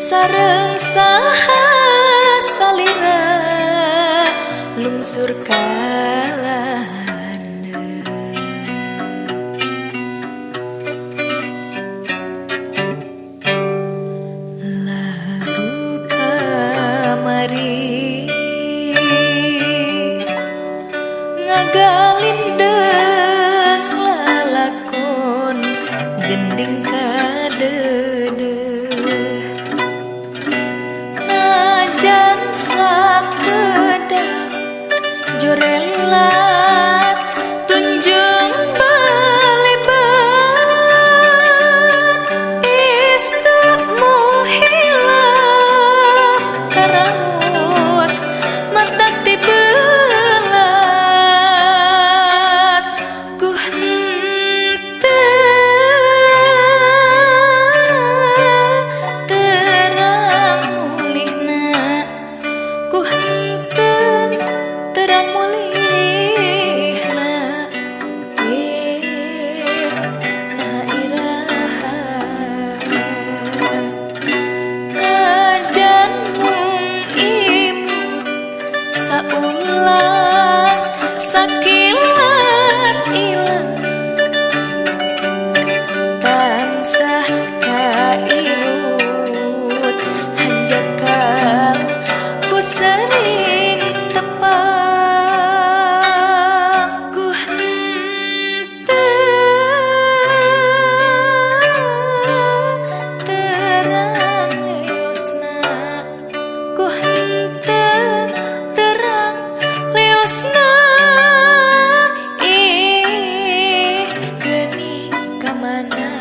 Sareng saha salira lungsur kalahana. Lagu kamari ngagalindeng lalakon gending kadedeh. Najan sakedap jorelat tunjung balebat, istukmu hilap karaos matak dibelat. Ku henteu terang mulihna, ku henteu terang mulihna, na iraha. Najan mung imut saulas sakilat ilang tansah kairut hanjakal ku sering tepang. Ku henteu terang leosna, ku henteu terang leosna, ih geuning ka mana.